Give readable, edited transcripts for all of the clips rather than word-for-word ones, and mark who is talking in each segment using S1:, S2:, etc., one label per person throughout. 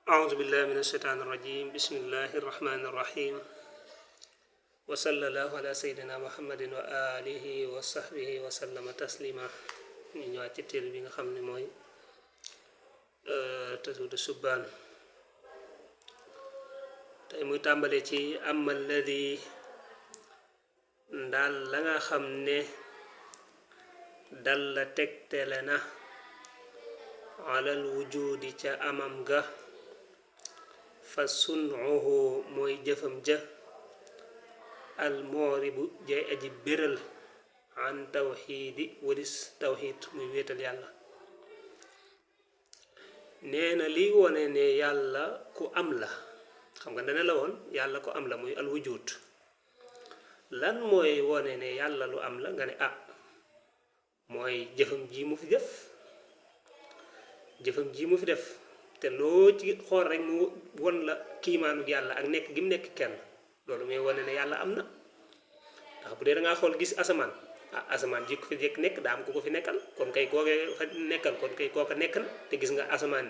S1: أعوذ بالله من الشيطان الرجيم بسم الله الرحمن الرحيم وصلى الله على سيدنا محمد وآله وصحبه وسلم تسليما ñu ñëwaat ci téere bi nga xam ne mooy tasuudu subbaan tey muy tàmbale ci amma alladi ndaal la nga xam ne dal la tegtale na alal wujudi ca amam ga fa sun'uhu mooy jëfam ja al mooribu jay aji béral an tawxiidi wadis tawxiid muy wéetal yàlla nee na liy wone ne yàlla ku am la xam nga dana la woon yàlla ku am la muy al wujud lan mooy wone ne yàlla lu am la nga ne mooy jëfam ji mu fi def te loo ci xool rek mu won la kiimaanug yàlla ak nekk gi mu nekk kenn loolu mooy wane ne yàlla am na ndax bu dee da ngaa xool gis asamaan asamaan ji ko fi jekk nekk daa am ku ko fi nekkal kon kay kookee fa nekkal kon kay kooka nekk na te gis nga asamaan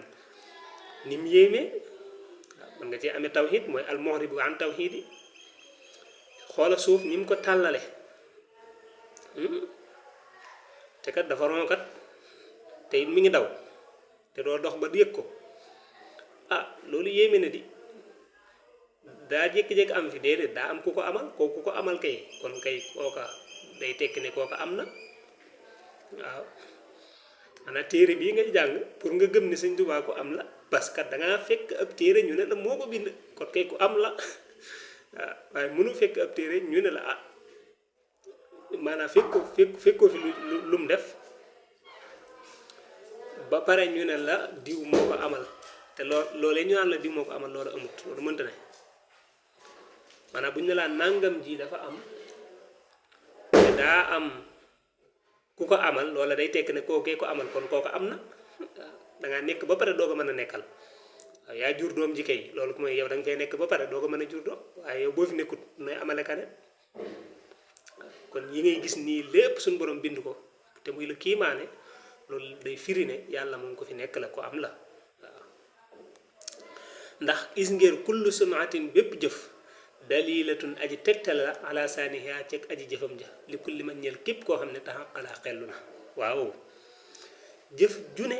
S1: ni mu yéemee mën nga cee amee tawxiid mooy al muhribu an tawxiidi xoola suuf ni mu ko tàllale te kat dafa ronkat te it mi ngi daw te doo dox ba yëg ko loolu yéeme na di daa jékki-jékki am fi déedéet daa am ku ko amal kooku ko amal kay kon kay kooka day tekki ne kooka am na waaw maanaam téere bii ngay jàng pour nga gëm ne Sëñ Tuubaa ko am la parce que dangaa fekk ab téere ñu ne la moo ko bind kon kay ku am la waaw waaye mënu fekk ab téere ñu ne la maanaam fekkoo fi lu mu def ba pare ñu ne la diw moo ko amal te loolee ñu naan la diw moo ko amal loolu amut loolu mënta ne maanaam bu ñu ne laa nàngam ji dafa am te daa am ku ko amal loola day tekk ne kookee ko amal kon kooku am na dangaa nekk ba pare doo ko mën a nekkal waaw yaa jur doom ji kay loolu mooy yow da nga fay nekk ba pare doo ko mën a jur doom waaye yow boo fi nekkut nooy amale kane kon yi ngay gis nii lépp suñu borom bind ko te muy la kiimaane loolu day firi ne yàlla moom ko fi nekk la ko am la waaw ndax is ngeen kullu sunaatin bépp jëf dalilatun aji tegtal la ala saaniha ceeg aji jëfam ja li kulli man ñeel képp koo xam ne taxam alaa xellu na waaw jëf june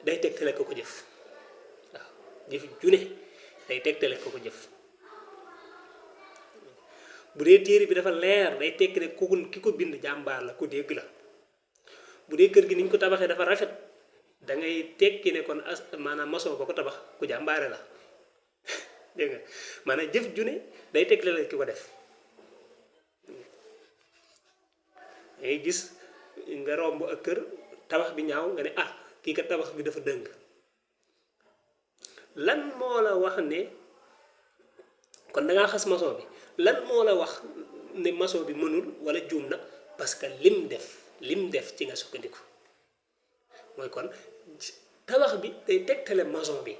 S1: day tegtale ko jëf waaw jëf june day tegtale ko jëf bu dee téere bi dafa leer day tekki ne ku ki ko bind jàmbaar la ku dégg la bu dee kër gi niñ ko tabaxee dafa rafet da ngay tekki ne kon maanaam maçon ba ko tabax ku jàmbaare la dégg nga maanaam jëf june day tegtale la ki ko def ngay gis nga romb ak kër tabax bi ñaaw nga ne kii kat tabax bi dafa dëng lan moo la wax ne kon da ngaa xas maçon bi lan moo la wax ne maçon bi mënul wala juum na parce que lim def ci nga sukkandiku mooy kon tabax bi day tegtale maçon bi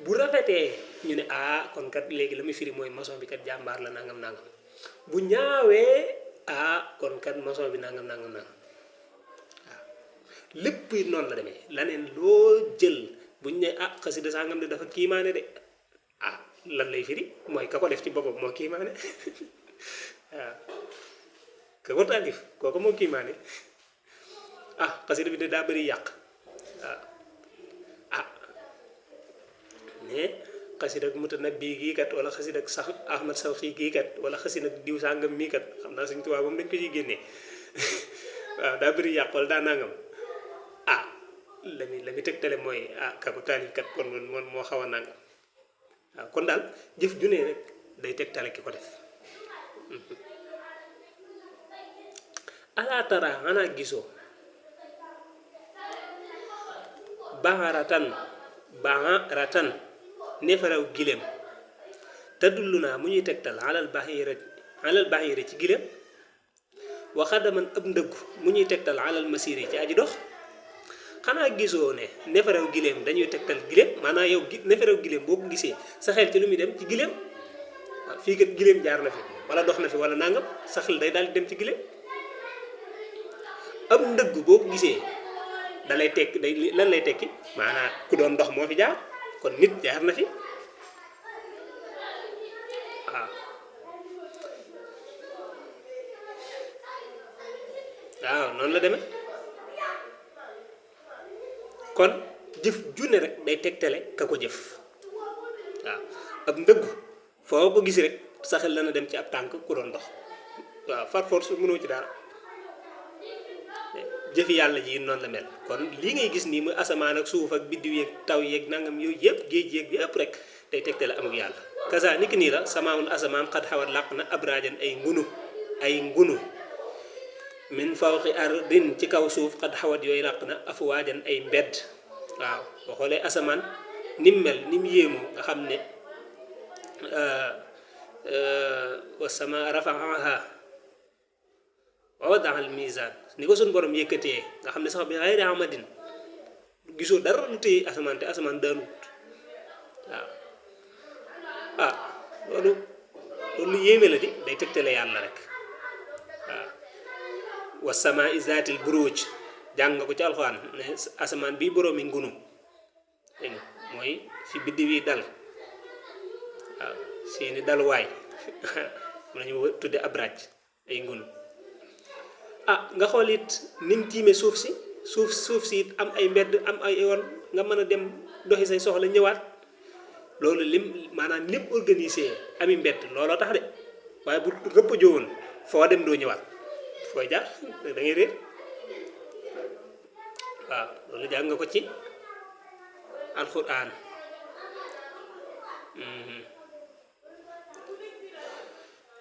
S1: bu rafetee ñu ne kon kat léegi la muy firi mooy maçon bi kat jàmbaar la nangam bu ñaawee kon kat maçon bi nangam waaw lépp noonu la demee laneen loo jël buñ ne xasida sangam de dafa kiimaane de lan lay firi mooy ka ko def ci boppam moo kiimaane waaw ka ko taalif kooku moo kiimaane xasida bi de daa bëri yàq mais xasida ak Mutanabbi gii kat wala xasida ak sax Ahmad Sawxi gii kat wala xasida ak diw sàngam mii kat xam naa Sëñ Tuubaa moom dañ ko ciy génnee waaw daa bëri yàq wala daa nangam la muy tegtale mooy ka ko taalif kat kon moom moo xaw a nangam waaw kon daal jëf junee rek day tegtale ki ko def alaa tara xanaa gisoo baharatan neefaraw gileem tadullu naa mu ñuy tegtal alal bahira ci gileem waxadaman ab ndëggu mu ñuy tegtal alal masiri ci aji dox xanaa gisoo ne neefaraw gileem dañuy tegtal gileem maanaam yow neefaraw gileem boo ko gisee sa xel ci lu muy dem ci gileem fii kat gileem jaar na fi wala dox na fi wala nangam sa xel day daal di dem ci gileem ab ndëgg boo ko gisee da lay tekki lan lay tekki maanaam ku doon dox moo fi jaar kon nit jaar na fi waaw waaw noonu la demee kon jëf junne rek day tegtale ka ko jëf waaw ab ndëggu foo ko gis rek sa xel dana dem ci ab tànk ku doon dox waaw far force mënoo ci dara jëfi yàlla ji noonu la mel kon lii ngay gis nii muy asamaan ak suuf ak biddiw yeeg taw yeeg nangam yooyu yëpp géej yeeg yëpp rek day tegtale amuk yàlla kasa niki nii la samaawun asamaan xat xawat làq na abraajan ay ngunu min fawqi ardin ci kaw suuf xat xawat yooyu làq na afwaajan ay mbedd waaw boo xoolee asamaan nim mel nim yéemu nga xam ne wa sama rafaaha wa wadaha al mizan ni ko suñ borom yëkkatee nga xam ne sax bi xayri amadin gisoo dara lu téye asamaan te asamaan daanuwut waaw ah loolu lu yéeme la di day tegtale yàlla rek waaw wa samaa zaatil buruuj jàng nga ko ci alxuraan ne asamaan bii boroomi ngunu dégg nga mooy fi biddiw yi dal waaw seeni daluwaay mu nañu tudde abraj ay ngunu ah nga xool it nim tiime suuf si it am ay mbedd am ay yoon nga mën a dem doxi say soxla ñëwaat loolu lim maanaam lépp organisé ami mbedd looloo tax de waaye bu rëpp jowoon foo dem doo ñëwaat fooy jaar da ngay réer waaw loolu jàng nga ko ci alxuraan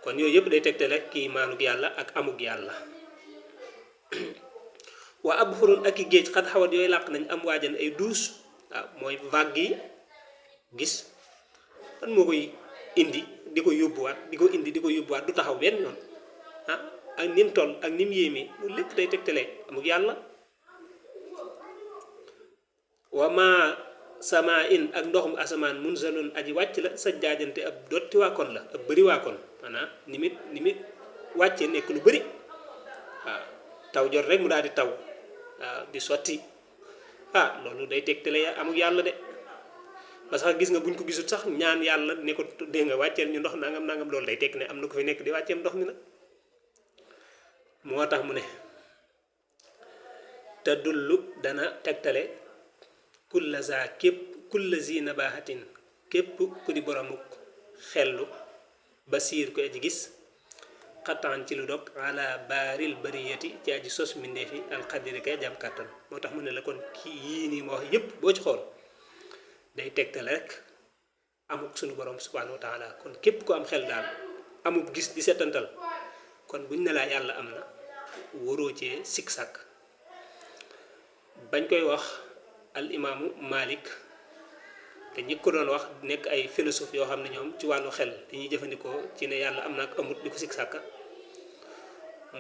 S1: kon yooyu yëpp day tegtale kii maanug yàlla ak amug yàlla waa ab xurun ak i géej xat xawat yooyu làq nañ am waajan ay duus waaw mooy vague yi gis lan moo koy indi di ko yóbbuwaat du taxaw benn yoon ah ak nim toll ak nim yéemee loolu lépp day tegtale amug yàlla wa ma sama in ak ndoxum asamaan munzalun aji wàcc la sa jaajante ab dotti waakoon la ab bëri waakoon maanaam ni mit wàccee nekk lu bëri waaw taw jot rek mu daal di taw waaw di sotti ah loolu day tegtale amuk yàlla de parce que gis nga buñ ko gisut sax ñaan yàlla ne ko dégg nga wàcceel ñu ndox nangam loolu day tekk ne am na ko fi nekk di wàcceem ndox mi nag moo tax mu ne te dullu dana tegtale kulla za kulla zi nabahatin képp ku di boromuk xellu basiir ko aji gis xattaan ci lu dog ala baaril bariyati ci aji sos mbindeefi alxadiri kay jam kàttan moo tax mu ne la kon kii yii nii ma wax yépp boo ci xool day tegtale rek amuk suñu borom subhanahu wa taala kon képp ku am xel daal amuk gis di setantal kon buñ ne laa yàlla am na waroo cee sikk sàkk bañ koy wax al imaamu Malik te ñi ko doon wax nekk ay philosophe yoo xam ne ñoom ci wàllu xel dañuy jëfandikoo ci ne yàlla am na ak amut di ko sikk sàkka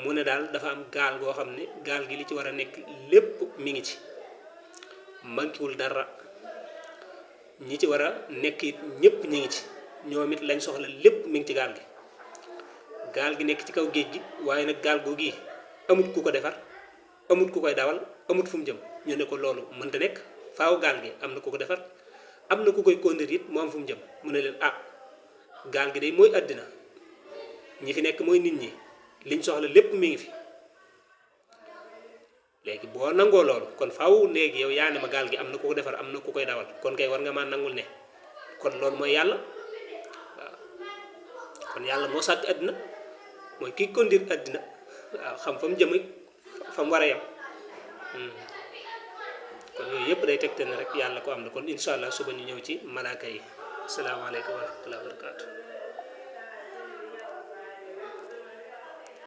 S1: mu ne daal dafa am gaal goo xam ne gaal gi li ci war a nekk lépp mi ngi ci mankiwul dara ñi ci war a nekk it ñépp ñi ngi ci ñoom it lañ soxla lépp mi ngi ci gaal gi nekk ci kaw géej gi waaye nag gaal googu yi amut ku ko defar amut ku koy dawal amut fu mu jëm ñu ne ko loolu mënta nekk faaw gaal gi am na ku ko defar am na ku koy conduire it mu am fu mu jëm mu ne leen ah gaal gi day mooy àddina ñi fi nekk mooy nit ñi liñ soxla lépp mi ngi fi léegi boo nangoo loolu kon faaw léegi yow yaa ne ma gaal gi am na ku ko defar am na ku koy dawal kon kay war nga maa nangul ne kon loolu mooy yàlla waaw kon yàlla moo sàkk àddina mooy kiy conduire àddina waaw xam fa mu jëm fa mu war a yem kon yooyu yëpp day tegte ne rek yàlla ko am na kon incha allah suba ñu ñëw ci malaaka yi asalaamaaleykum wa rahmatulah wa barakaatu.